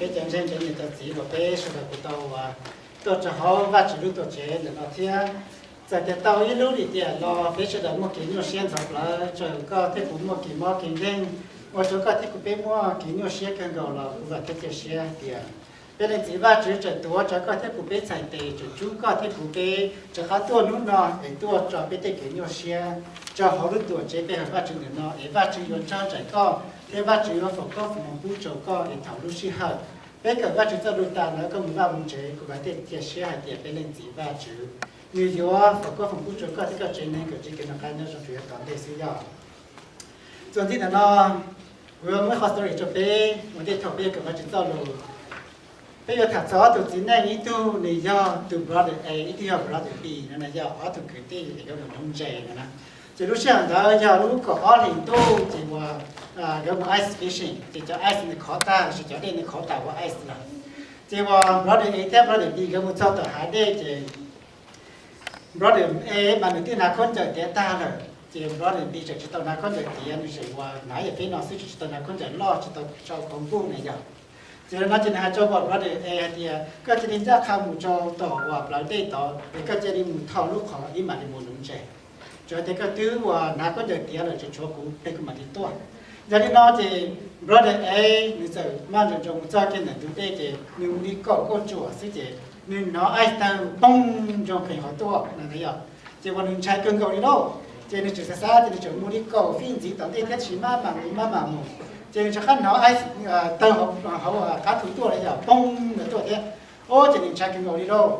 Peb cov ntseeg cov niam cov txiv uas peb sawv daws kuj tau tuaj rau hauv Vajtswv lub tuam tsev ntawm no thiab. Txawm tias tau ib lub lim tiam los peb sawv daws muaj kev nyuaj siab ntxhov plawv, txawm koj thiab kuv muaj kev mob kev nkeeg, ua rau koj thiab kuv peb muaj kev nyuaj siab kawg nkaus los kuv vam thiab cia siab hais tias peb Leej Txiv Vajtswv tseem tuav rawv koj thiab kuv peb txhais tes, tseem rub koj thiab kuv peb rov qab tuaj hnub no es tuaj tso peb tej kev nyuaj siab rau hauv lub tuam tsev pe hawm Vajtswv ntawm no, es Vajtswv yuav nrog nraim koj thiab Vajtswv yuav foom koob foom hmoov pub rau koj es thaum lub sij hawm peb kawm Vajtswv txoj lus tas lawm koj mus vaj mus tsev, kuv vam thiab cia siab hais tias peb Leej Txiv Vajtswv nws yuav foom koob foom pub rau koj thiab koj tsev neeg kom txoj kev noj qab nyob zoo rau yav tom ntej xwb yog. Txuas ntxiv ntawm no, kuv yuav muaj ib qho story rau peb ua ntej thaum peb yuav kawm Vajtswv txoj lus. Peb yuav tham txog ob tug txiv neej, ib tug nws yog tus brother A, ib tug yog brother B no na, yog ob tug kwv tij es nkawd mus nuv ntses no na. Ces lub sij hawm ntawd yog lub kaum ob hlis ntuj ces uas nkawd mus ice fishing, ces cov ice nws khov tag lossis cov dej nws khov tas ua ice lawm. Ces uas brother A thiab brother B nkawd mus txog tom hav dej ces brother A mas nws twb hnav khaub ncaws tiav tag lawm, ces brother B tseem tsis tau hnav khaub ncaws tiav, nws tseem uas hnav yam peb no xwb, tseem tsis tau hnav khaub ncaws loj, tsis tau sau khoom nkuj na yog. Ces no ces nws hais rau uas brother A hais tias koj cia li ncaj qha mus rau tom uas plawv dej tod es koj cia li mus thau lub qhov wb mam li mus nuv ntses. Tsuas tias koj twb uas hnav khaub ncaws tiav lawm, tseem tshuav kuv peb kuv mam li tuaj. Yog li no ces brother A nws txawm maj nroos nroos mus txog kiag ntawm ntug dej ces nws mus li kaum kauj tsuam xwb ces nws hnov ice tawg poob nroo pheej qhov tuaj no na yog. Ces uas nws ntshai kawg nkaus li lauj, ces nws tseem xav xav ces nws tseem mus li kaum fij ntxiv tom ntej thiab tab sis maj mam mus maj mam mus, ces nws rov qab hnov ice tawg hauv qab thu tuaj na yog, poob no tuaj thiab. Ub, ces nws ntshai kawg nkaus li lauj.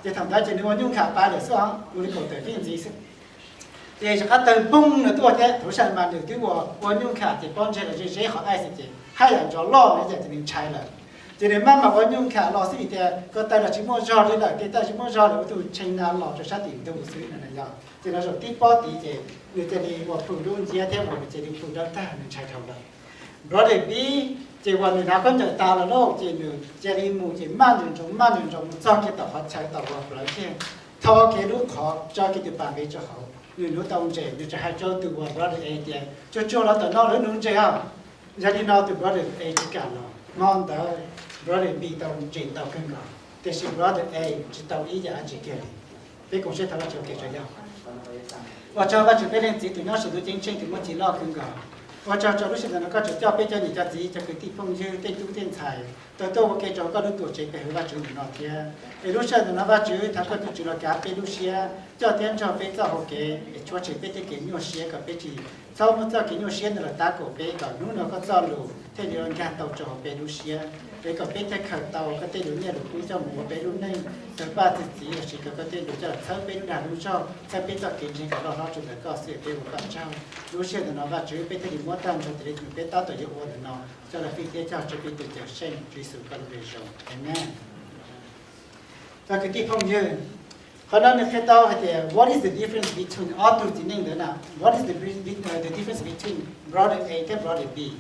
Ces thaum ntawd ces nws ua nyuj nkham pab lawm xwb os, mus li kaum tawm fij ntxiv xwb. Ces rov qab tawg poob no tuaj thiab, thaum sij hawm mas nws twb ua ua nyuj nkham ces pob ntseg los ze ze qhov ice ces haj yam nrov loj na yog, ces nws ntshai lawm. Ces nws maj mam ua nyuj nkham los xwb vim tias ko taw los tsis muaj zog li lawm, kev taw tsis muaj zog lawm, ua tus tshee na los rau sab tim ntug xwb no na yog. Ces nws zaum tib pob tid ces nws cia li ua plhu dub nciab thiab uas nws cia li plhu dawb tag, nws ntshai dhau lawm. Brother B ces uas nws hnav khaub ncaws tas los lauj, ces nws cia li mus ces maj nroos nroos maj nroos nroos mus txog kiag tom qhov chaw tom uas plawv kiag, thau kiag lub qhov tso kiag tus pas nqe rau hauv, nws nuv tau ntses. Nws tseem hais rau tus uas brother A tias tsuag tsuag los tom no lawv nuv ntses os. Yog li no tus brother A tsis kam los. Hmo ntawd brother B tau ntses ntau kawg nkaus, tiam sis brother A tsis tau ib yam dab tsi kiag li. Peb koom siab thov Vajtswv ua ke tso yog. Ua tsaug Vajtswv peb Leej Txiv tus nyob saum ntuj ceeb tsheej tus muaj txim loj kawg nkaus. Ua tsaug rau lub sij hawm ntawm no koj tseem coj peb cov niam cov txiv cov kwv tij phooj ywg tej tub tej ntxhais tau tuaj ua ke rau koj lub tuam tsev pe hawm Vajtswv ntawm no thiab. Es lub sij hawm ntawm no Vajtswv thov koj tus Tswv los kav peb lub siab, coj thiab nrog peb txoj hau kev es tshua tshem peb tej kev nyuaj siab kom peb tsis txhob muab txoj kev nyuaj siab ntawd los tab kaum peb, kom hnub no koj txoj lus thiaj li nkag tau rau hauv peb lub siab, es kom peb thiaj khaws tau koj tej lus nyiaj lus kub coj mus ua peb lub neej tawg paj txi txiv, lossis kom koj tej lus coj los txhawb peb lub dag lub zog, txhawb peb txoj kev ntseeg kom loj hlob tsuas ntawm koj xwb. Peb ua koj tsaug. Lub sij hawm ntawm no Vajtswv peb thiaj li muab tag nrho tias li tus peb tab tom yuav ua ntawm no coj los fij thiab cog rau peb tus Cawmseej Tswv Yexus koj lub npe zoo. Amees. Cov kwv tij phooj ywg, qhov no nws qhia tau hais tias what is the difference between ob tug txiv neej ntawd na? What is the, the difference between brother A thiab brother B?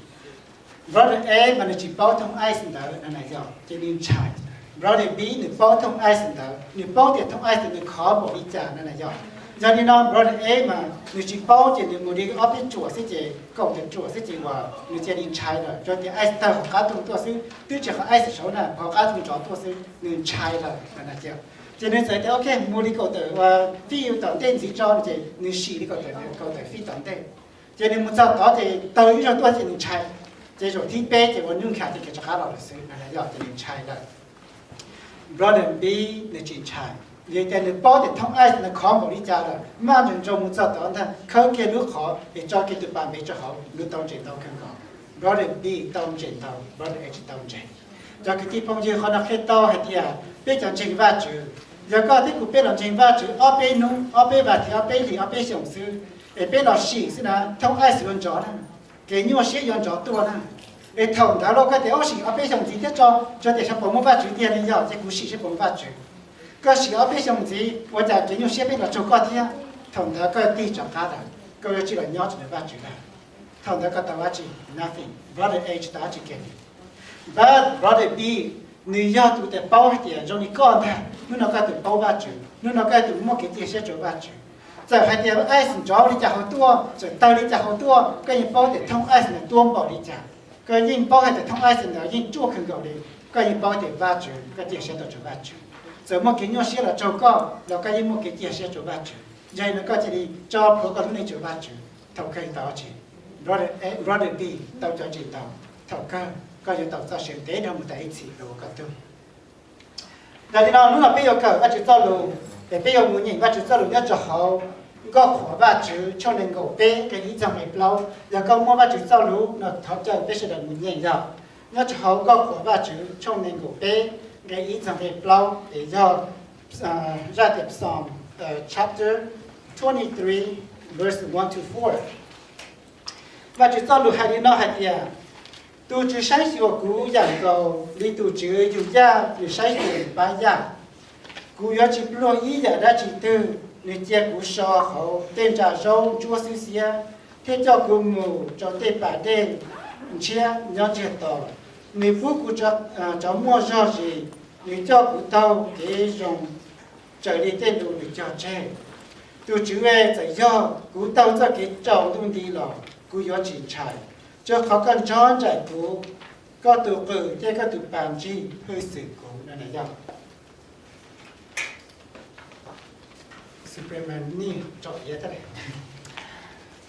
Brother A mas nws tsis paub thooj ice ntawd no na yog, ces nws ntshai. Brother B nws paub thooj ice ntawd, nws paub tias thooj ice ntawd nws khov npaum li cas no na yog. Yog li no brother A mas nws tsis paub ces nws mus li ob peb tsuam xwb ces kaum tawm tsuam xwb ces uas nws cia li ntshai lawm, rau tias ice tawg hauv qab thu tuaj xwb, twb tsis qhov ice saud na, hauv qab thu nrov tuaj xwb nws ntshai lawm no na yog. Ces nws txawm tias ok mus li kaum tawm fij tom ntej ntxiv tso, ces nws sim li kaum tawm, kaum tawm fij tom ntej. Ces nws mus txog tod ces tawg ib zaug tuaj ces nws ntshai. Ces zaum thib peb ces ua nyuj nkham ces khiav rov qab los lawm xwb no na yog, ces nws ntshai lawm. Brother B nws tsis ntshai, vim tias nws paub tias thooj ice nws khov npaum li cas lawm, maj nroos nroos mus txog tod ntag, khawb kiag lub qhov es tso kiag tus pas nqe rau hauv, nws tau ntses ntau kawg nkaus. Brother B tau ntses ntau, brother A tsis tau ntses. Cov kwv tij phooj ywg, qhov no qhia tau hais tias peb cov ntseeg Vajtswv, yog koj thiab kuv peb los ntseeg Vajtswv ob peb hnub, ob peb vas thiv, ob peb hlis, ob peb xyoos xwb, es peb los sim xwb na, thooj ice yuav nrov na, kev nyuaj siab yuav nrov tuaj na. Es thaum ntawd los koj tias sim ob peb xyoos ntxiv thiab tso, tso tias xyov puas muaj Vajtswv tiag li, yog ces kuv sim seb puas muaj Vajtswv. Koj sim ob peb xyoos ntxiv ua cas kev nyuaj siab pheej los tsaug koj thiab. Thaum ntawd koj tig rov qab lawm, koj yuav tsis los nyob rau ntawm Vajtswv lawm. Thaum ntawd koj tau dab tsi? Nothing. Brother A tsis tau dab tsi kiag li. But brother B, nws yog tus uas paub hais tias zoo li koj ntag, hnub no koj yog tus paub Vajtswv, hnub no koj yog tus muaj kev cia siab rau Vajtswv. Txawm hais tias ice nrov li cas hauv tuaj, txawm tawg li cas hauv tuaj, koj yeej paub tias thooj ice ntawd tuaj npaum li cas. Koj yeej paub hais tias thooj ice ntawd yeej ruaj kawg nkaus li. koj yeej paub tias Vajtswv, koj cia siab tau rau Vajtswv. Txawm muaj kev nyuaj siab los raug koj los koj yeej muaj kev cia siab rau Vajtswv. Yog li no koj cia li tso plhuav koj lub neej rau Vajtswv thaum kawg tau tsis? Brother B tau cov ntsis ntau, thaum kawg koj yuav tau txoj sia ntev dhau mus tas ib txhis rau koj tug. Yog li no hnub no peb yuav kawm Vajtswv txoj lus, es peb yuav mus nyeem Vajtswv txoj lus nyob rau hauv Nkauj Qhuas Vajtswv tshooj nees nkaum peb nqe ib txog nqe plaub. Yog koj muaj Vajtswv txoj lus no thov caw peb sawv daws mus nyeem yog nyob rau hauv Nkauj Qhuas Vajtswv tshooj nees nkaum peb nqe ib txog nqe plaub, es yog zaj tias Psalm chapter twenty three verse one to four. Vajtswv txoj lus hais li no hais tias, tus Tswv saib xyuas kuv yam nkaus li tus tswv yug yaj nws saib xyuas nws pab yaj. Kuv yuav tsis pluag ib yam dab tsi twg, nws cia kuv so hauv tej nra zaub ntsuab xwb xiab, thiab coj kuv mus rau tej pas dej ntshiab nyob ntsiag to. Nws pub kuv cov muaj zog zis, nws coj kuv taug kev zoo raws li tej lus nws cog tseg. Tus Tswv, txawm yog kuv taug txoj kev tsaus ntuj nti los kuv yuav tsis ntshai, rau qhov koj nrog nraim kuv, koj tus qws thiab koj tus pas ntsig hwj xwm kuv no na yog.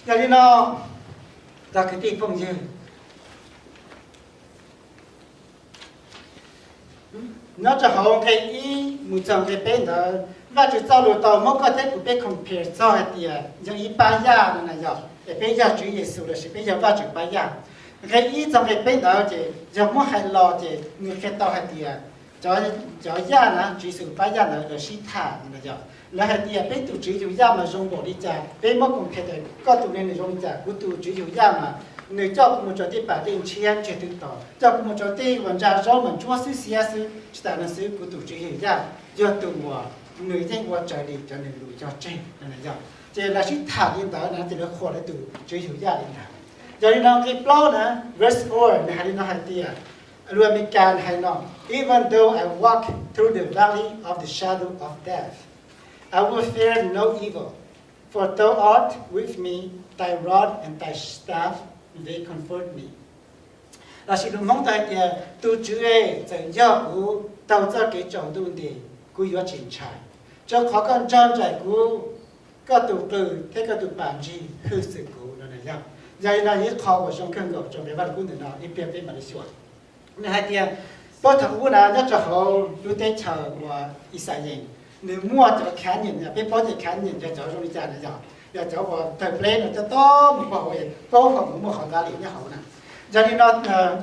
Yog li no, cov kwv tij phooj ywg, nyob rau hauv nqe ib mus txog nqe peb ntawd, Vajtswv txoj lus tau muab koj thiab kuv peb compare txog hais tias yog ib pab yaj no na yog, es peb yog Tswv Yexus lossis peb yog Vajtswv pab yaj. Nqe ib txog nqe peb ntawd ces yog muab hais los ces nws qhia tau hais tias cov yaj na, Tswv Yexus pab yaj ntawd lawv sib tham no na yog, lawv hais tias peb tus tswv yug yaj mas zoo npaum li cas, peb muab compare tias koj tus ne nws zoo li cas, kuv tus tswv yug yaj mas nws coj kuv mus rau tej pas dej ntshiab ntsiag to, coj kuv mus rau tej uas nra zaub mas ntsuab xwb xiab xwb. Tsis tas no xwb, kuv tus tswv yug yaj yog tus uas nws yeej ua raws li cov nws lus cog tseg no na yog. Ces lawv sib tham li ntawd na ces lawv qhuas lawv tus tswv yug yaj li ntawd. Yog li no nqe plaub na, verse four nws hais li no hais tias, lus Amelikas nws hais li no, Even though I walk through the valley of the shadow of death, I will fear no evil, for thou art with me, thy rod and thy staff, they comfort me. Lossis lus Hmoob tau hais tias, tus Tswv, txawm yog kuv taug txoj kev tsaus ntuj nti, kuv yuav tsis ntshai, rau qhov koj nrog nraim kuv, koj tus qws thiab koj tus pas ntsig hwj xwm kuv no na yog. Yog li no ib qho uas zoo kawg nkaus rau nqe Vaj Lug Kub ntawm no ib pliag peb mam li xyuas. Nws hais tias, puag thaum ub na nyob rau hauv lub teb chaws uas Ixayees, nws muaj cov khab nyiam, peb paub tias khab nyiam yog cov zoo li cas na yog, yog cov uas tawg pleb no coj tob mus puag hauv, paub hauv mus muaj qhov valley nyob hauv na. Yog li no,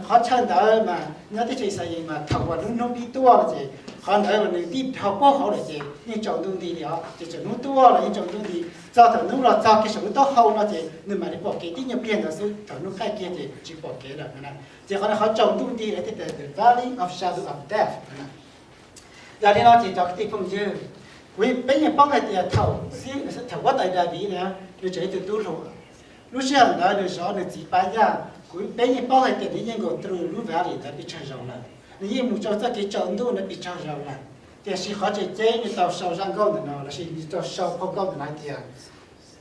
qhov chaw ntawd mas nyob teb chaws Ixayees mas thaum uas lub hnub pib tuaj no ces qhov ntawd nws tib dhau puag hauv lawm ces yeej tsaus ntuj nti li os, ces thaum hnub tuaj los yeej tsaus ntuj nti, txog thaum hnub los txog kiag saum lub taub hau no ces nws mam li pom kev tib nyuag pliag ntawd xwb, thaum hnub qaij kiag ces tsis pom kev lawm na. Ces qhov no qhov tsaus ntuj nti lawv thiaj tias the valley of shadow of death. Yog li no ces cov kwv tij phooj ywg, kuv peb yeej paub hais tias thaum, thaum huab tais Daviv na, nws tseem ib tug tub hluas, lub sij hawm ntawd nws zov nws txiv pab yaj, kuv peb yeej paub hais tias nws yeej nkaum through lub valley ntawd pes tsawg zaus lawm, nws yeej mus rau txoj kev tsaus ntuj ntawd pes tsawg zaus lawm. Tiam sis qhov tseem ceeb nws tau sau zaj nkauj ntawm no lossis nws tau sau phau nkauj ntawm no hais tias,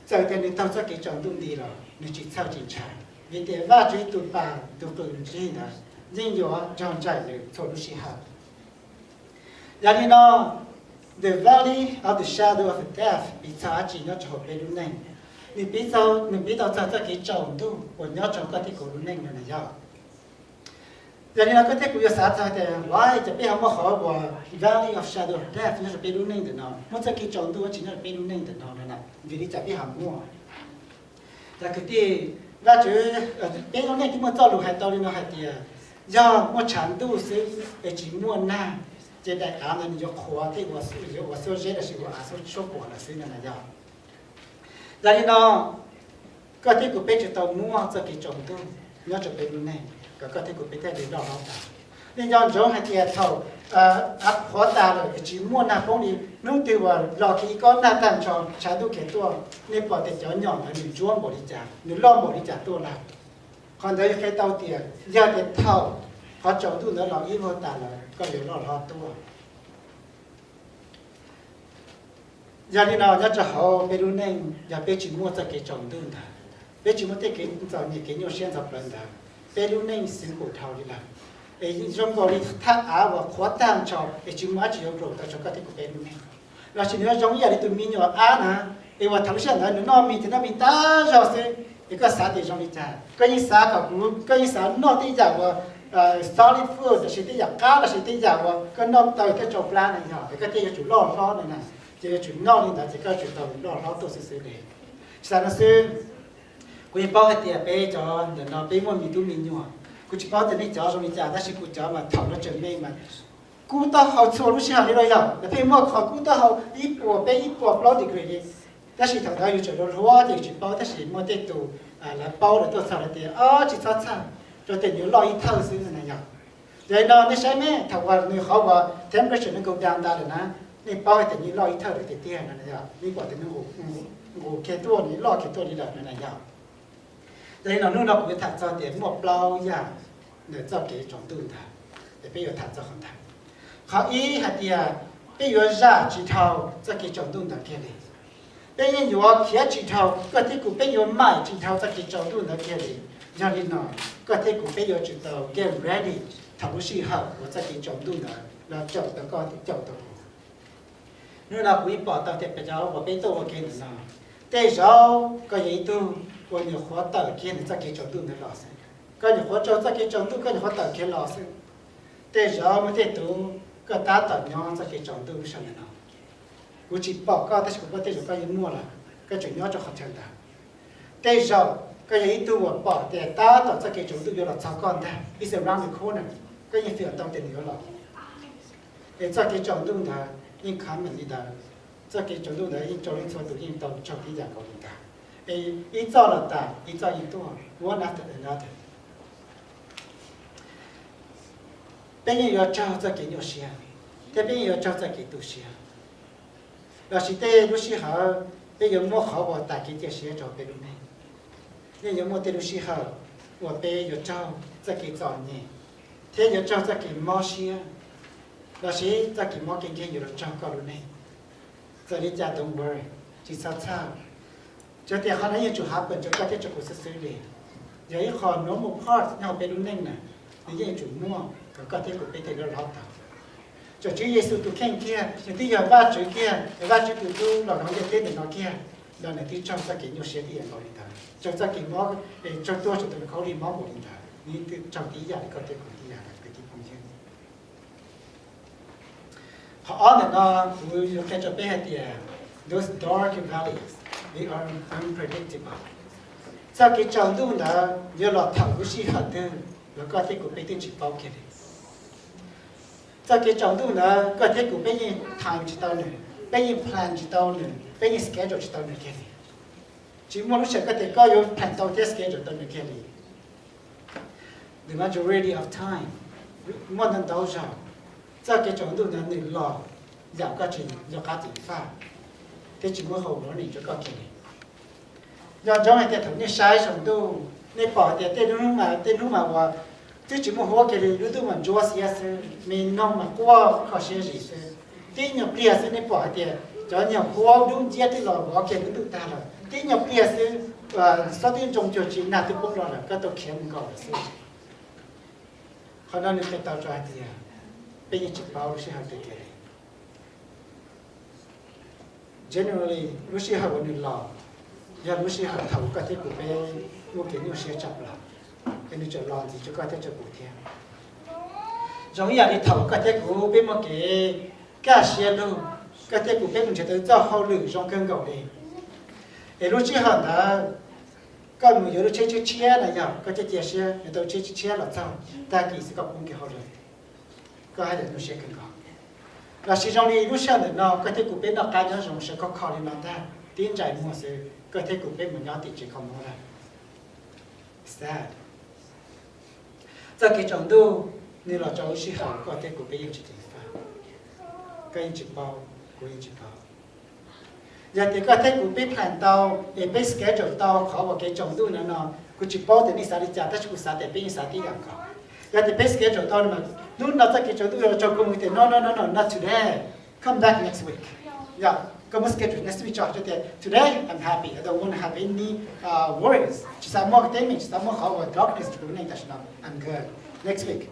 txawm tias nws taug txoj kev tsaus ntuj nti los nws tsis txhawj tsis ntshai, vim tias Vajtswv tus pas tus qws ntsig ntawd yeej yuav nrog nraim nws txhua lub sij hawm. Yog li no, the valley of the shadow of death piv txog dab tsi nyob rau hauv peb lub neej? Nws piv txog, nws piv tau txog txoj kev tsaus ntuj uas nyob rau koj thiab kuv lub neej no na yog. Yog li no koj thiab kuv yuav xav txog tias why cas peb ho muaj qhov uas valley of shadow of death nyob rau peb lub neej ntawm no, muaj txoj kev tsaus ntuj dab tsi nyob rau peb lub neej ntawm no no na, vim li cas peb ho muaj? Cov kwv tij, Vajtswv, peb lub neej twb muaj txoj lus hais tau li no hais tias, yog muaj tshav ntuj xwb es tsis muaj nag, ces daim av ntawd nws yuav qhuav thiab yuav ua xuab zeb lossis ua av suab puam lawm xwb no na yog. Yog li no, koj thiab kuv peb tsis tau muaj txoj kev tsaus ntuj nyob rau peb lub neej kom koj thiab kuv peb thiaj li loj hlob tas. Nej nco ntsoov hais tias thaum av qhuav tas lawm es tsis muaj nag poob li, hnub twg uas los kiag ib kob nag tag nrho tshav ntuj kiag tuaj, nej pom tias cov nyom ntawd nws ntsuab npaum li cas, nws loj npaum li cas tuaj lawm. Qhov ntawd qhia tau tias yog tias thaum qhov tsaus ntuj ntawd los ib vuag tas lawm koj yuav loj hlob tuaj. Yog li no nyob rau hauv peb lub neej yog peb tsis muaj txoj kev tsaus ntuj ntawd, peb tsis muaj tej kev txom nyem kev nyuaj siab ntxhov plawv ntawd, peb lub neej xwv pum dhau li lawm. Es zoo nkaus li thaj av uas qhuav tag nrho es tsis muaj dab tsi yuav grow tau rau koj thiab kuv peb lub neej. Los sis nws yuav zoo ib yam li tus me nyuam ab na, es uas thaum lub sij hawm ntawd nws noj mis ces noj mis tag zog xwb, es koj xav tias zoo li cas? Koj yeej xav kom kuv, koj yeej xav noj tej yam uas solid food los sis tej yam qab los sis tej yam uas koj noj tau thiaj tsau plab na yog, es koj thiaj yuav tsum loj hlob na na, ces yuav tsum noj li ntawd ces koj yuav tsum tau loj hlob tuaj xwb xwb li. Tsis tas no xwb, kuv yeej paub hais tias peb cov ntawm no peb muaj me tub me nyuam, kuv tsis paub tias nej cov zoo li cas tab sis kuv cov mas thaum lawv tseem me mas kub taub hau txhua lub sij hawm li los yog lawv pheej muaj qhov kub taub hau ib puas peb ib puas plaub degree li. Tab sis thaum ntawd yus tseem hluas hluas ces yus tsis paub, tab sis muaj tej tus lawv paub lawv tuaj txog lawv tias, o, tsis txhob txhawj, rau tias nws yuav loj ib thawj xwb na yog. Yog li no nej saib me thaum uas nws qhov uas temperature nws go down ntawd lawm na, nej paub hais tias nws loj ib thawj lawm tiag tiag no na yog, nej pom tias nws nqus kiag tuaj, nws loj kiag tuaj li lawm no na yog. Yog li no hnub no kuv yuav tham txog tias muaj plaub yam ntawm txoj kev tsaus ntuj ntawd, es peb yuav tham txog qhov ntawd. Qhov ib hais tias peb yuav zam tsis dhau txoj kev tsaus ntuj ntawd kiag li. Peb yeej yuav khiav tsis dhau, koj thiab kuv peb yuav maim tsis dhau txoj kev tsaus ntuj ntawd kiag li. Yog li no koj thiab kuv peb yuav tsum tau get ready thaum lub sij hawm uas txoj kev tsaus ntuj ntawd los caum tau koj thiab caum tau kuv. Hnub no kuv yeej pom tau tias peb cov uas peb tuaj ua ke ntawm no, tej zaum koj yog ib tug uas nyuam qhuav tawm kiag ntawm txoj kev tsaus ntuj ntawd los xwb. Koj nyuam qhuav raug txoj kev tsaus ntuj, koj nyuam qhuav tawm kiag los xwb. Tej zaum muaj tej tus koj tab tom nyob txoj kev tsaus ntuj lub sij hawm ntawm no. Kuv tsis pom koj tab sis kuv paub tej zaum koj yeej muaj lawm, koj tseem nyob rau qhov chaw ntawd. Tej zaum koj yog ib tug uas pom tias tab tom txoj kev tsaus ntuj yuav los txog koj ntag, it's around the corner, koj yeej feel tau tias nws yuav los. Es txoj kev tsaus ntuj ntawd yeej common li ntawd, txoj kev tsaus ntuj ntawd yeej raug leej txhua tus yeej tau raug tib yam nkaus li ntawd. Es ib txoj los tas ib txoj yeej tuaj, one after another. Peb yeej yuav raug txoj kev nyuaj siab, thiab peb yeej yuav raug txoj kev tu siab. Los sis tej lub sij hawm peb yuav muaj qhov uas tas kev cia siab rau peb lub neej. Yeej yuav muaj tej lub sij hawm uas peb yuav raug txoj kev txom nyem, thiab yuav raug txoj kev mob siab, los sis txoj kev mob kev nkeeg yuav los raug koj lub neej. Txawm li cas don't worry, tsis txhob txhawj. Tsuas tias qhov no yeej tsum happen rau koj thiab rau kuv xwb xwb li. Yog ib qho normal part nyob hauv peb lub neej na, nws yeej tsum muaj kom koj thiab kuv peb thiaj li loj tau. Txawm Tswv Yexus tus kheej kiag, nws twb yog Vajtswv kiag, yog Vajtswv tus tub los rau ntiaj teb ntawm no kiag, los nws twb raug txoj kev nyuaj siab tib yam nkaus li ntawd, raug txoj kev mob, raug tuag rau tus khaub lig mob npaum li ntawd, nws twb raug tib yam li koj thiab kuv tib yam li kwv tij phooj ywg. Qhov ob ntawm no kuv yuav qhia rau peb hais tias those dark valleys, they are unpredictable. Txoj kev tsaus ntuj ntawd yuav los thaum lub sij hawm twg los koj thiab kuv peb twb tsis paub kiag li. Txoj kev tsaus ntuj ntawd koj thiab kuv peb yeej time tsis tau nws, peb yeej plan tsis tau nws, peb yeej schedule tsis tau nws kiag li. Tsis muaj lub sij hawm koj tias koj yuav plan tau thiab schedule tau nws kiag li. The majority of time, muaj ntau ntau zaus, txoj kev tsaus ntuj ntawd nws los yam koj tsis nco qab ceev faj, thiab tsis muaj qhov warning rau koj kiag li. Nco ntsoov hais tias thaum nej saib saum ntuj, nej pom hais tias tej hnub mas, tej hnub mas uas twb tsis muaj huab kiag li, lub ntuj mas ntsuab xiab xwb, me noog mas quaj kho siab zim xwb. Tib nyuag pliag xwb nej pom hais tias cov nyuag huab dub nciab twb los vov kiag lub ntuj tag lawm. Tib nyuag pliag xwb, xob twb ntsoo cuag tsis, nag twb poob los lawm, koj tau khiav mus nkaum lawm xwb. Qhov no nws qhia tau rau hais tias peb yeej tsis paub lub sij hawm tiag tiag li. Generally, lub sij hawm uas nws los yog lub sij hawm thaum koj thiab kuv peb muaj kev nyuaj siab tshaj plaws, es nws tseem los ntxiv rau koj thiab rau kuv thiab. Zoo ib yam li thaum koj thiab kuv peb muaj kev kaj siab lug, koj thiab kuv peb mus nrhiav tau txoj hauj lwm zoo kawg nkaus li, es lub sij hawm ntawd koj mus yuav lub tsheb tshiab tshiab na yog koj thiaj cia siab yuav tau lub tsheb tshiab tshiab los txog, tag kis xwb koj poob kev hauj lwm, koj haj yam nyuaj siab kawg nkaus. Los sis zoo li lub sij hawm ntawm no koj thiab kuv peb noj qab nyob zoo sawv khov kho li no ntag, tib ntsais muag xwb koj thiab kuv peb mus nyob tim tsev kho mob lawm. Sad. Txoj kev tsaus ntuj nws los rau lub sij hawm koj thiab kuv peb yeej tsis ceev faj, koj yeej tsis paub, kuv yeej tsis paub. Yog tias koj thiab kuv peb plan tau, es peb schedule tau qhov uas kev tsaus ntuj no no, kuv tsis paub tias nej xav li cas tab sis kuv xav tias peb yeej xav tib yam nkaus. Yog tias peb schedule tau no, hnub no txoj kev tsaus ntuj los rau koj mus tias no no no no not today, come back next week. Yog koj muab schedule next week tso, tias today I'm happy, I don't want to have any worries, tsis xav muaj teeb meem, tsis xav muaj qhov uas darkness rau kuv lub neej tam sim no, I'm good. Next week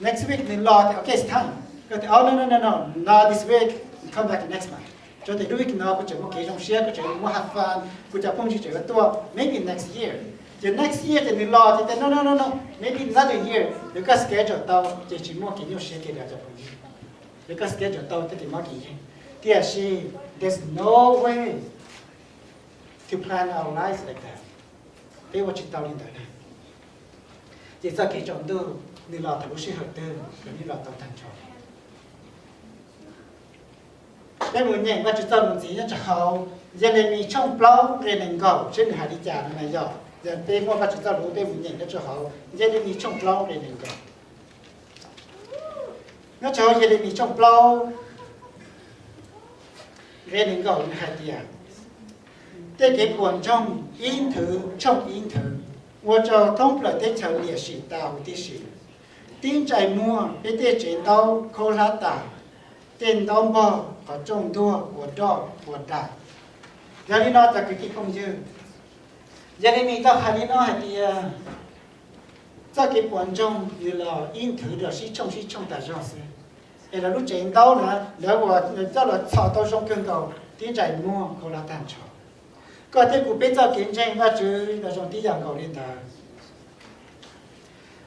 Next week nws los tias, okay, it's time. Koj tias, oh, no, no, no, no, not this week. Come back next month. Tso tias lub week no kuv tseem muaj kev zoo siab, kuv tseem muaj have fun, kuv cov phooj ywg tseem yuav tuaj, maybe next year. Ces next year ces nws los ces tias, no, no, no, no, maybe another year. Yog koj schedule tau ces tsis muaj kev nyuaj siab kiag li cov phooj ywg. Yog koj schedule tau ces mob kev yeej. Tiam sis there's no way to plan our lives like that. Peb ua tsis tau li ntawd na. Ces txoj kev tsaus ntuj nws los thaum lub sij hawm twg los yeej los tau tag nrho. Peb mus nyeem Vajtswv txoj lus ntxiv nyob rau hauv Yelemis tshooj plaub nqe nees nkaum seb nws hais li cas no na yog. Yog peb muaj Vajtswv txoj lus peb mus nyeem nyob rau hauv Yelemis tshooj plaub nqe nees nkaum. Nyob rau hauv Yelemis tshooj plaub nqe nees nkaum nws hais tias, tej kev puas ntsoog ib nthwv tshooj ib nthwv ua rau thoob plaws teb chaws liam sim tau huv tib si. Tib ntsais muag peb tej tsev ntaub khaub hlab tas, tej ntaub npog qhov rooj ntuag ua roj ua dais. Yog li no cov kwv tij phooj ywg, Yelemis tau hais li no hais tias, txoj kev puas ntsoog nws los ib nthwv los sib tshooj sib tshooj tas zog xwb. Es lawv lub tsev ntaub na, lawv uas coj los txhom tau zoo kawg nkaus tib ntsais muag khaub hlab tag nrho. Koj thiab kuv peb txoj kev ntseeg Vajtswv los zoo tib yam nkaus li ntawd.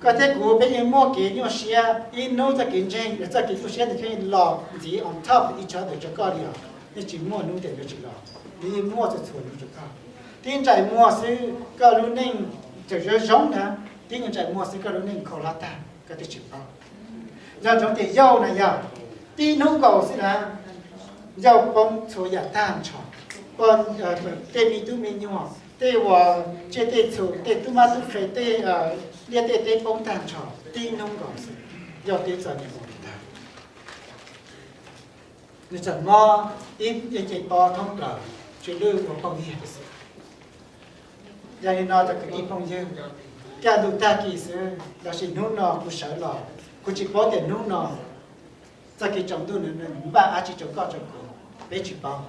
Koj thiab kuv peb yeej muaj kev nyuaj siab, ib hnub txoj kev ntseeg, txoj kev nyuaj siab nws thiaj los ntxiv on top of each other rau koj li os. Yeej tsis muaj hnub tias yuav tsis los, nws yeej muaj txhua txhua hnub rau koj. Tib ntsais muag xwb koj lub neej tseem zoo zoo na, tib ntsais muag xwb koj lub neej khaub hlab tag koj twb tsis paub. Nco ntsoov tias yauj na yog tib hnub nkaus xwb na, yauj poob txhua yam tag nrho. Tej me tub me nyuam, tej uas tsiaj tej txhu, tej tub mab tub qhe, tej liaj tej teb poob tag nrho tib hnub nkaus xwb. Yauj twb txom nyem npaum li ntawd, nws tseem mob ib ce pob thoob plaws, tsis lwj ua poj niam xwb. Yog li no cov kwv tij phooj ywg, kaj ntug tag kis xwb lossis hnub no kuv sawv los, kuv tsis paub tias hnub no txoj kev tsaus ntuj nws npaj dab tsi rau koj rau kuv, peb tsis paub.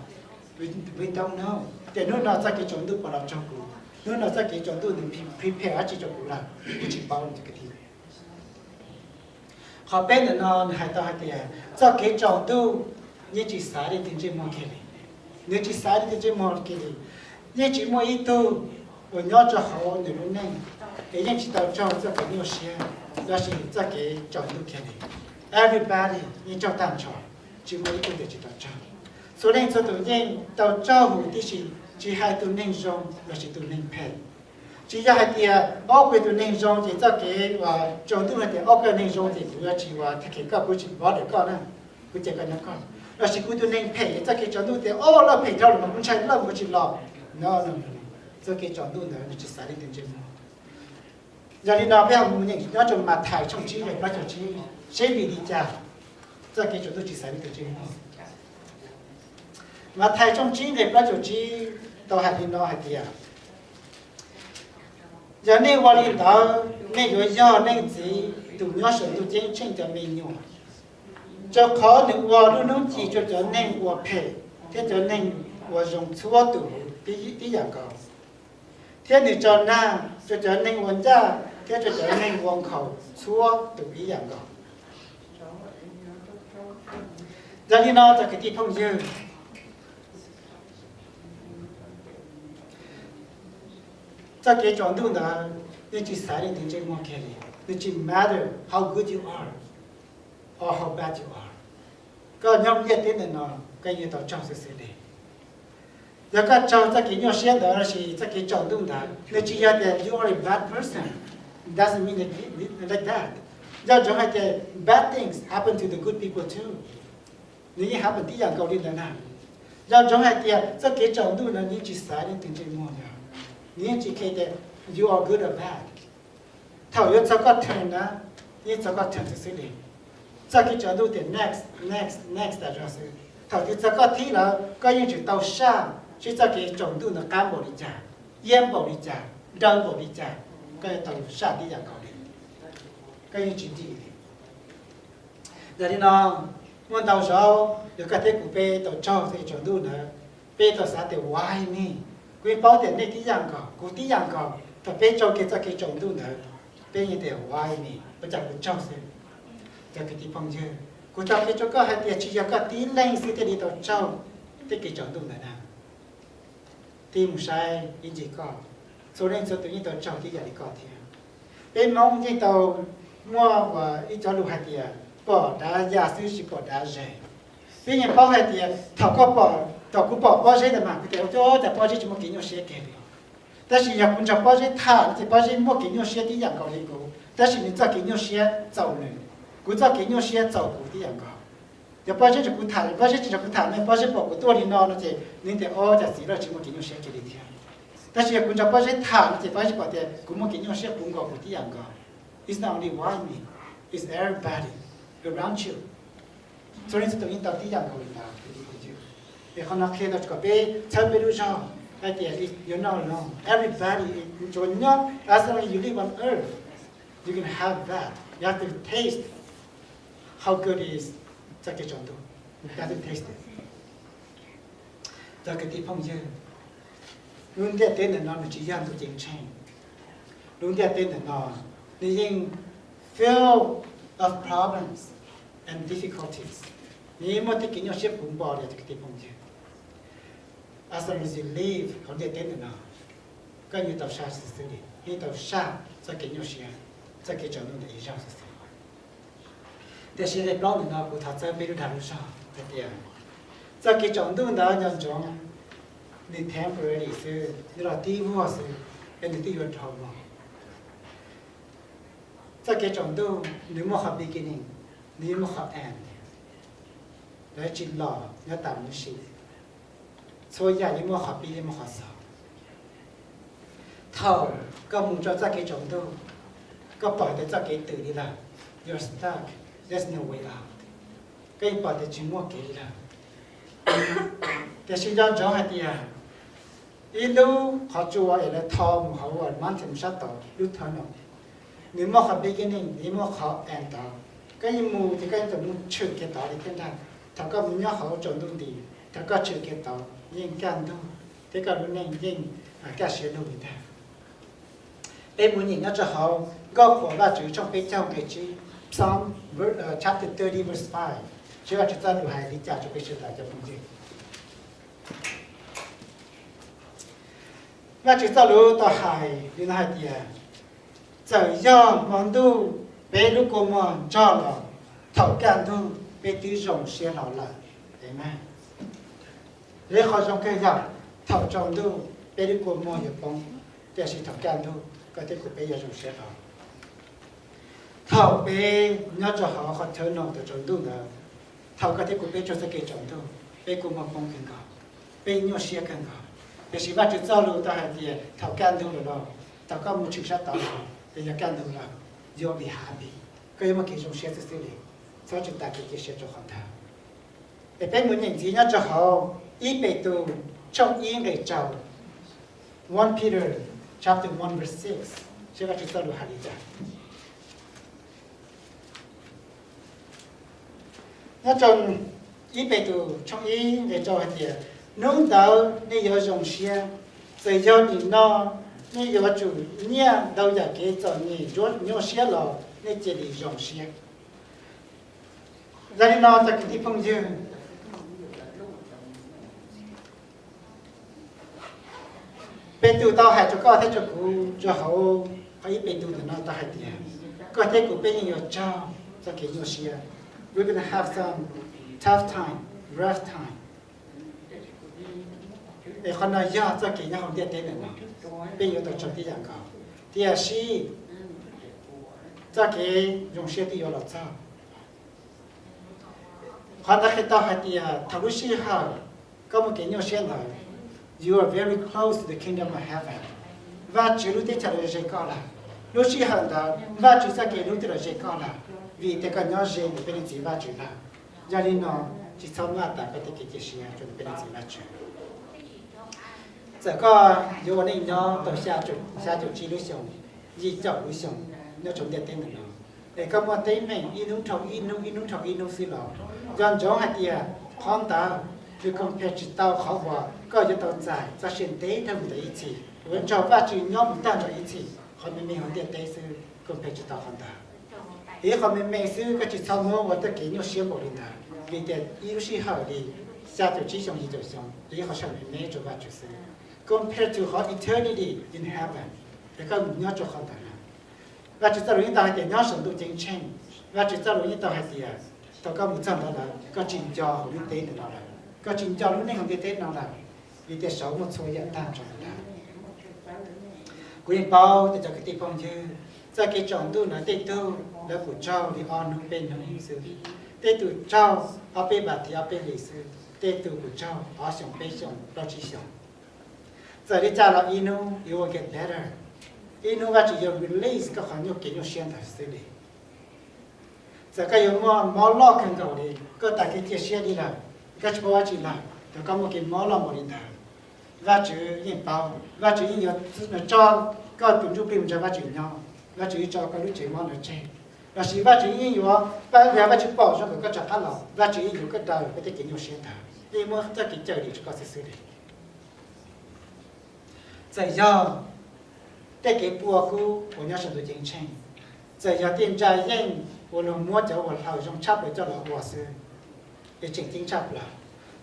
We don't know tias hnub no txoj kev tsaus ntuj puas los rau kuv, hnub no txoj kev tsaus ntuj nws prepare dab tsi rau kuv lawm, kuv tsis paub cov kwv tij. Qhov peb ntawm no nws hais tau hais tias txoj kev tsaus ntuj yeej tsis xaiv leej twg ntsej muag kiag li. Nws tsis xaiv leej twg ntsej muag kiag li. Yeej tsis muaj ib tug uas nyob rau hauv nws lub neej es yeej tsis tau raug txoj kev nyuaj siab lossis txoj kev tsaus ntuj kiag li. Everybody yeej raug tag nrho, tsis muaj ib tug tias tsis tau raug. Txhua leej txhua tus yeej tau raug huv tib si, tsis hais tus neeg zoo lossis tus neeg phem. Tsis yog hais tias ob kuv tus neeg zoo ces txoj kev uas tsaus ntuj hais tias ob kuv neeg zoo ces kuv yuav tsis uas tag kis koj, kuv tsis bother koj na, kuv cia koj nyob koj. Lossis kuv tus neeg phem es txoj kev tsaus ntuj tias ob lawj phem dhau lawm mas kuv ntshai lawm kuv tsis los. No, no, no, no. Txoj kev tsaus ntuj ntawd nws tsis xaiv leej twg ntsej muag. Yog li no peb ho mus nyeem nyob rau Mathais tshooj tsib nqe plaub caug tsib seb vim li cas txoj kev tsaus ntuj tsis xaiv leej twg ntsej muag. Mathais tshooj tsib nqe plaub caug tsib tau hais li no hais tias, yog nej ua li ntawd, nej yuav yog leej Txiv tus nyob saum ntuj ceeb tsheej cov me nyuam, rau qhov nws ua lub hnub ci rau cov neeg ua phem thiab cov neeg ua zoo txhua tus tib yam nkaus, thiab nws tso nag rau cov neeg ua ncaj thiab rau cov neeg ua nkhaus txhua tus ib yam nkaus. Yog li no cov kwv tij phooj ywg, txoj kev tsaus ntuj ntawd nws tsis xaiv leej twg ntsej muag kiag li. Nws tsis matter how good you are or how bad you are. Koj nyob ntiaj teb ntawm no, koj yuav tau raug xwb xwb li. Yog koj raug txoj kev nyuaj siab ntawd lossis txoj kev tsaus ntuj ntawd, nws tsis yog tias you are a bad person. Doesn't mean like that. Nco ntsoov hais tias bad things happen to the good people too. Nws yeej happen tib yam nkaus li ntawd na. Nco ntsoov hais tias txoj kev tsaus ntuj ntawd nws yeej tsis xaiv leej twg ntsej muag li. Nws yeej tsis care tias you are good or bad. Thaum yuav txog koj turn na, yeej txog koj turn xwb xwb li. Txoj kev tsaus ntuj tias next, next, next tas zog xwb. Thaum twg txog koj thib lawm, koj yeej tseem tau saj seb txoj kev tsaus ntuj ntawd qab npaum li cas, iab npaum li cas, daw npaum li cas, koj yeej tau saj tib yam nkaus li. Koj yeej tsis dim li. Yog li no, muaj ntau zaus yog koj thiab kuv peb tau raug txoj kev tsaus ntuj ntawd, peb tau xav tias why me? Kuv yeej paub tias nej tib yam nkaus, kuv tib yam nkaus. Thaum peb raug kiag txoj kev tsaus ntuj ntawd, peb yeej tias why me, ua cas kuv raug xwb? Cov kwv tij phooj ywg, kuv tau qhia rau koj hais tias tsis yog koj tib leeg xwb thiaj li tau tsaug tej kev tsaus ntuj ntawd na. Tig mus saib ib ncig koj, txhua leej txhua tus yeej tau tsaug tib yam li koj thiab. Peb Hmoob yeej tau muaj ua ib cov lus hais tias pom dav ya xwb tsis pom dav ze. Peb yeej paub hais tias thaum koj pom, thaum kuv pom Pob Zeb ntawd mas kuv tias ua cas Pob Zeb tsis muaj kev nyuaj siab kiag li. Tab sis yog kuv nrog Pob Zeb tham no ces Pob Zeb muaj kev nyuaj siab tib yam nkaus li kuv, tab sis nws txoj kev nyuaj siab txaus nws, kuv txoj kev nyuaj siab txaus kuv tib yam nkaus. Yog Pob Zeb nrog kuv tham, Pob Zeb tsis nrog kuv tham ne, Pob Zeb pom kuv tuaj li no no ces nws tias o, cas txiv lawv tsis muaj kev nyuaj siab kiag li thiab. Tab sis yog kuv nrog Pob Zeb tham no ces Pob Zeb pom tias kuv muaj kev nyuaj siab puv nkaus kuv tib yam nkaus. It's not only one me, it's everybody around you. Txhua leej txhua tus yeej tau tib yam nkaus li ntawd. Es qhov no qhia tau kom peb txhawb peb lub zog hais tias you're not alone. Everybody, tsuas nyob, as long as you live on earth, you can have that. You have to taste how good is txoj kev tsaus ntuj. You have to taste it. Cov kwv tij phooj ywg, lub ntiaj teb ntawm no nws tsis yog ntuj ceeb tsheej. Lub ntiaj teb ntawm no nws yeej full of problems and difficulties. Nws yeej muaj tej kev nyuaj siab puv npo li cov kwv tij phooj ywg. As long as you live hauv ntiaj teb ntawm no, koj yeej tau saj xwb xwb li, yeej tau saj txoj kev nyuaj siab, txoj kev tsaus ntuj ntawm ib zaug xwb xwb. Tiam sis nqe plaub ntawm no kuv thov txhawb peb lub dag lub zog hais tias txoj kev tsaus ntuj ntawd nco ntsoov nws temporary xwb, nws los tib vuag xwb, es nws twb yuav dhau mus. Txoj kev tsaus ntuj nws muaj qhov beginning, nws yeej muaj qhov end. Lawv tsis los nyob tas mus ib sim. Txhua yam yeej muaj qhov pib yeej muaj qhov xaus. Thaum koj mus rau txoj kev tsaus ntuj, koj pom tias txoj kev twm li lawm, you're stuck, there's no way out. Koj yeej pom tias tsis muaj kev li lawm. Tiam sis nco ntsoov hais tias ib lub qhov tsua es lawv tho mus hauv mountain sab tod lub tunnel, nws muaj qhov beginning, nws muaj qhov end tod. Koj yeej mus ces koj yeej txawm mus tshwm kiag tod li thiab ntag. Thaum koj mus nyob hauv tsaus ntuj nti, thaum koj tshwm kiag tod yeej kaj ntug thiab koj lub neej yeej kaj siab lug li ntag. Peb mus nyeem nyob rau hauv Nkauj Qhuas Vajtswv tshooj peb caug nqe tsib, Psalm chapter thirty verse five, seb Vajtswv txoj lus hais li cas rau peb sawv daws cov phooj ywg. Vajtswv txoj lus tau hais li no hais tias, txawm yog hmo ntuj peb lub kua muag ntsog los, thaum kaj ntug peb twb zoo siab hlo lawm. Amen. Li qhov zoo kawg yog thaum tsaus ntuj peb lub kua muag yuav poob, tiam sis thaum kaj ntug koj thiab kuv peb yuav zoo siab hlo. Thaum peb nyob rau hauv qhov tunnel thaum tsaus ntuj ntawd, thaum koj thiab kuv peb raug txoj kev tsaus ntuj, peb kua muag poob kawg nkaus, peb nyuaj siab kawg nkaus. Tiam sis Vajtswv txoj lus tau hais tias thaum kaj ntug lawm los, thaum koj mus tshwm sab tod los, ces yog kaj ntug lawm, you'll be happy, koj yuav muaj kev zoo siab xwb xwb li. Txhob tsis tas kev cia siab rau qhov ntawd. Es peb mus nyeem ntxiv nyob rau hauv ib Petus tshooj ib nqe rau, One Peter chapter one verse six, seb Vajtswv txoj lus hais li cas. Nyob rau ib Petus tshooj ib nqe rau hais tias, hnub ntawd nej yuav zoo siab, txawm yog nim no nej yuav tsum nyiaj ntau yam kev txom nyem nyuaj siab los nej cia li zoo siab. Yog li no cov kwv tij phooj ywg, Petus tau hais rau koj thiab rau kuv rau hauv qhov ib Petus ntawm no tau hais tias, koj thiab kuv peb yeej yuav raug txoj kev nyuaj siab. We're gonna have some tough time, rough time. Es qhov no yog txoj kev nyob hauv ntiaj teb ntawm no, peb yuav tau raug tib yam nkaus, tiam sis txoj kev zoo siab twb yuav los txog. Qhov ntawd qhia tau hais tias thaum lub sij hawm koj muaj kev nyuaj siab ntawd, you are very close to the kingdom of heaven. Vajtswv lub teb chaws los ze koj lawm. Lub sij hawm ntawd Vajtswv txoj kev hlub twb los ze koj lawm, vim tias koj nyob ze ntawm peb leej txiv Vajtswv lawm. Yog li no, tsis txhob maj tas koj tej kev cia siab rau ntawm peb leej txiv Vajtswv. Txawm koj yuav ua neej nyob tau xya caum tsib lub xyoos, yim caum lub xyoos nyob rau ntiaj teb ntawm no, es koj muaj teeb meem ib hnub dhau ib hnub, ib hnub dhau ib hnub xwb los, nco ntsoov hais tias qhov ntawd nws compare tsis tau qhov uas koj yuav tau txais txoj sia ntev dhawv mus ntawm ib txhis, yuav nrog Vajtswv nyob mus tag nrho ib txhis. Qhov me me hauv ntiaj teb xwb compare tsis tau qhov ntawd. Ib qho me me xwb koj tsis txhob muab ua tej kev nyuaj siab npaum li ntawd, vim tias ib lub sij hawm li xya caum tsib xyoo yim caum xyoo yog ib qho sij hawm me me rau Vajtswv xwb, compared to qhov eternity in heaven, es koj mus nyob rau qhov ntawd na. Vajtswv txoj lus yeej tau hais tias nyob saum ntuj ceeb tsheej. Vajtswv txoj lus yeej tau hais tias thaum koj mus txog ntawd lawm koj tsis nco hauv lub teb ntawm no lawm, koj tsis nco lub neej hauv ntiaj teb no lawm, vim tias saud muaj txhua yam tag nrho lawm. Kuv yeej paub tias cov kwv tij phooj ywg, txoj kev tsaus ntuj ntawd tej tug lawv kuj tsaug li ob hnub peb hnub xwb, tej tug tsaug ob peb vas thiv ob peb hlis xwb, tej tug kuj tsaug ob xyoos peb xyoos plaub tsib xyoos. Txawm li cas los ib hnub it will get better, ib hnub Vajtswv yuav release koj qhov nyuaj kev nyuaj siab ntawd xwb li. Txawm koj yuav muaj mob loj kawg nkaus li, koj tas kev cia siab li lawm, koj tsis paub Vajtswv lawm, thaum koj muaj kev mob loj npaum li ntawd, Vajtswv yeej paub, Vajtswv yeej yuav tso koj tus ntsuj plig mus nrog Vajtswv nyob, Vajtswv yeej tso koj lub tsev mob ntawd tseg. Lossis Vajtswv yeej yuav, yog Vajtswv pom zoo kom koj rov qab los, Vajtswv yeej yuav koj daws koj tej kev nyuaj siab ntawd, yeej muab txoj kev cawm dim rau koj xwb xwb li. Txawm yog tej kev pua kub uas nyob saum ntuj ceeb tsheej, txawm yog tej ntsa yeej uas luag muab cov uas hlaws zoo tshaj plaws coj los ua xwb, es tseem ceeb tshaj plaws.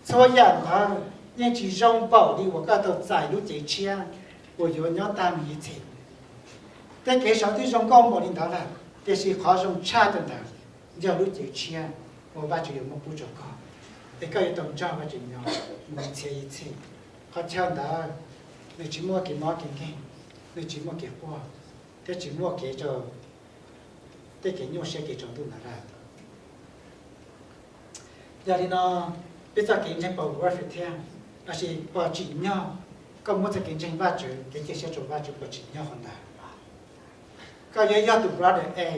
Txhua yam ntawd yeej tsis zoo npaum li uas koj tau txais lub cev tshiab uas yuav nyob tag mus ib txhis. Tej kev sawv twb zoo nkauj npaum li ntawd lawm, tiam sis qhov zoo tshaj tawm ntawd yog lub cev tshiab uas Vajtswv yuav muab pub rau koj, es koj yuav tau nrog Vajtswv nyob mus ib txhis ib txhis. Qhov chaw ntawd nws tsis muaj kev mob kev nkeeg, nws tsis muaj kev quaj, thiab tsis muaj kev rau tej kev nyuaj siab kev tsaus ntuj ntawd lawm. Yog li no, peb txoj kev ntseeg puas worth it thiab, lossis puas tsim nyog koj muab txoj kev ntseeg Vajtswv, kev cia siab rau Vajtswv puas tsim nyog qhov ntawd? Koj yuav yog tus brother A,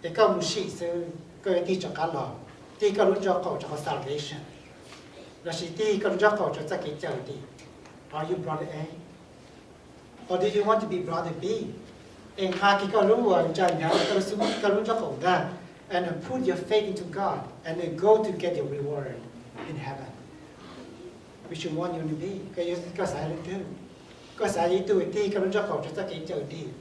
es koj mus sim xwb koj yuav tig rov qab los, tig koj lub ntso qaum rau qhov salvation, lossis tig koj lub ntso qaum rau txoj kev cawm dim? Are you brother A? Or do you want to be brother B? Es nqa kiag koj lub uas ntsa hnyav, koj lub ntso qaum ntag, and then put your faith into God and then go to get your reward in heaven. Which one you want to be? Koj xav leej twg? Koj xav ib tug tig koj lub ntso qaum rau txoj kev cawm dim,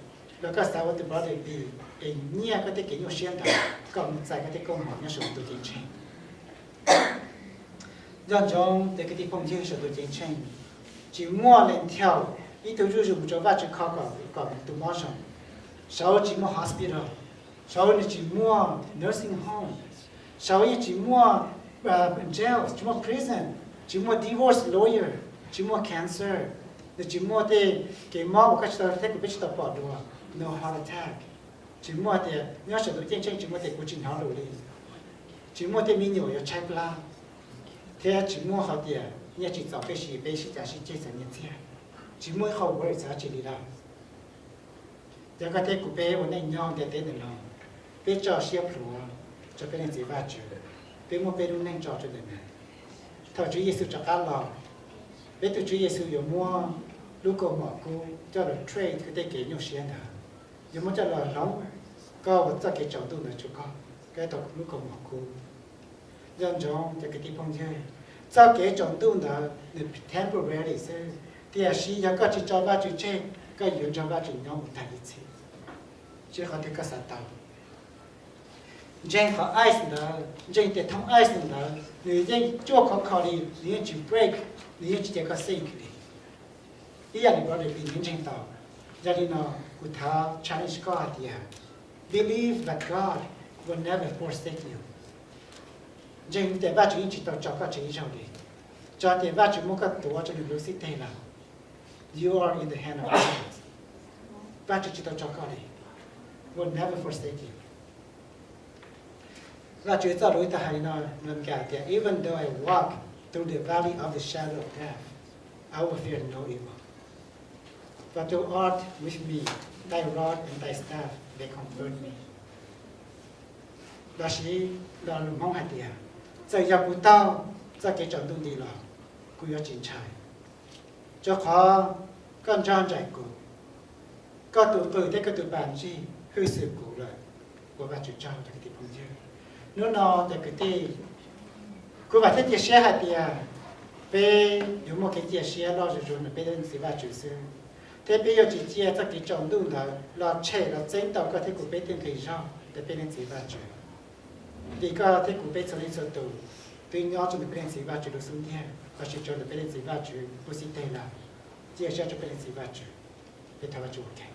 los koj xav ua tus brother B es nyiaj koj tej kev nyuaj siab ntawd kom mus txais koj tej koob hmoov nyob saum ntuj ceeb tsheej? Nco ntsoov tias kwv tij phooj ywg, saum ntuj ceeb tsheej tsis muaj leej twg ib tug zuj zus mus rau Vajtswv kho kom tus mob zoo. Saud tsis muaj hospital, saud nws tsis muaj nursing home, saud yeej tsis muaj jail, tsis muaj prison, tsis muaj divorce lawyer, tsis muaj cancer, nws tsis muaj tej kev mob uas koj tsis tau thiab kuv peb tsis tau pom dua, no heart attack. Tsis muaj tias nyob saum ntuj ceeb tsheej tsis muaj tias kuv tsis hnov lus li, tsis muaj tej me nyuam yuav tshaib plab, thiab tsis muaj qhov tias nyiaj tsis txaus peb siv, peb sib cav sib ceg txog nyiaj txiag. Tsis muaj ib qho worry txog dab tsi li lawm. Yog koj thiab kuv peb ua neej nyob ntiaj teb ntawm no, peb tso siab plhuav rau peb leej txiv Vajtswv, peb muab peb lub neej tso rau ntawm nws. Thaum Tswv Yexus rov qab los, peb tus Tswv Yexus yuav muab lub kaus mom kub coj los trade koj tej kev nyuaj siab ntawd, yuav muab coj los hloov koj ua txoj kev tsaus ntuj ntawd rau koj, koj tau lub kaus mom kub. Nco ntsoov cov kwv tij phooj ywg, txoj kev tsaus ntuj ntawd nws temporary xwb, tiam sis yog koj tsis tso Vajtswv tseg, koj yuav nrog Vajtswv nyob mus tag ib txhis. Tsis qhov twg koj xav tau. Ntseeg qhov ice ntawd, ntseeg tias thooj ice ntawd nws yeej cuaj khov kho li, nws yeej tsis break, nws yeej tsis cia koj sink li. Ib yam li brother Lee nws ntseeg tau. Yog li no, kuv thov challenge koj hais tias, believe that God will never forsake you. Ntseeg tias Vajtswv yeej tsis tau tso koj tseg ib zaug li. Tso tias Vajtswv muab koj tuav rau nws lub xib teg lawm, you are in the hand of God. Vajtswv tsis tau tso koj li, will never forsake you. Vajtswv txoj lus tau hais li no, nws hais tias, even though I walk through the valley of the shadow of death, I will fear no evil. For thou art with me, thy rod and thy staff, they comfort me. Lossis lo lus Hmoob hais tias, txawm yog kuv taug txoj kev tsaus ntuj nti los, kuv yuav tsis ntshai, rau qhov koj nrog nraim kuv, koj tus qws thiab koj tus pas ntsig hwj xwm kuv lawm. Ua Vajtswv tsaug cov kwv tij phooj ywg. Hnub no cov kwv tij, kuv vam thiab cia siab hais tias peb yuav muaj kev cia siab loj zuj zus ntawm peb leej txiv Vajtswv xwb, thiab peb yuav tsis cia txoj kev tsaus ntuj ntawd los tshem los txeeb tau koj thiab kuv peb tej nqi zog. rau peb Leej Txiv Vajtswv. Vim koj thiab kuv peb txhua leej txhua tus twb nyob rau ntawm peb Leej Txiv Vajtswv lub xub ntiag, los sis rau ntawm peb Leej Txiv Vajtswv lub xib teg lawm, cia siab rau peb Leej Txiv Vajtswv. Peb thov Vajtswv ua ke.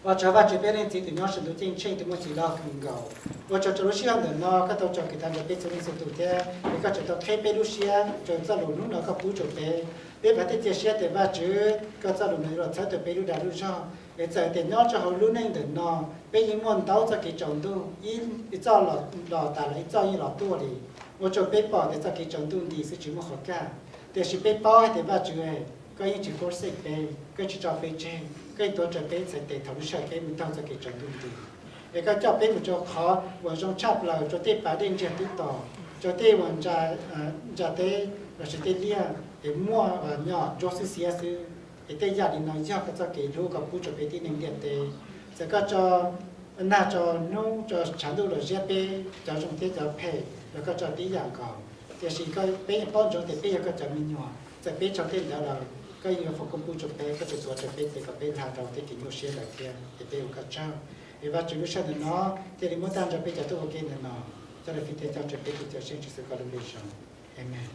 Ua tsaug Vajtswv peb Leej Txiv tus nyob saum ntuj ceeb tsheej tus muaj txim loj kawg nkaus. Ua tsaug rau lub sij hawm ntawm no koj tau tso kwv tag nrho peb txhua leej txhua tus thiab es koj tseem tau qheb peb lub siab rau txoj lus hnub no koj pub rau peb. Peb vam thiab cia siab tias Vajtswv koj txoj lus no yuav los txhawb tau peb lub dag lub zog es txawm tias nyob rau hauv lub neej ntawm no peb yeej muaj ntau txoj kev tsaus ntuj, ib txoj los tas los ib txoj yeej los tuaj li. Ua rau peb pom tias txoj kev tsaus ntuj nti xwb tsis muaj qhov kaj, tiam sis peb paub hais tias Vajtswv, koj yeej tsis forsake peb, koj tsis tso peb tseg, koj yeej tuav rawv peb txhais tes thaum lub sij hawm peb mus taug txoj kev tsaus ntuj nti. Es koj coj peb mus rau qhov uas zoo tshaj plaws, rau tej pas dej ntsiag twb to, rau tej uas ntsa teb los sis tej liaj es muaj nyom ntsuab xwb xiab xwb. Es tej yam li no yog koj txoj kev hlub koj pub rau peb tib neeg ntiaj teb. Txawm koj tso nag tso hnub tso tshav ntuj los ziab peb cov zoo thiab cov phem los koj tso tib yam nkaus, tiam sis peb yeej paub ntsoov tias peb yog koj cov me nyuam, txawm peb tso tej ntawd los koj yeej yuav foom koob pub rau peb, koj tseem tuav rawv peb tes kom peb hla tau tej kev nyuaj siab ntawd thiab. Es peb ua koj tsaug. Es Vajtswv, lub sij hawm ntawm no thiaj li muab tag nrho peb cov tuaj ua ke ntawm no, coj los fij thiab coj rau peb tus Cawm Seej Tswv Yexus koj lub npe zoo. Amees.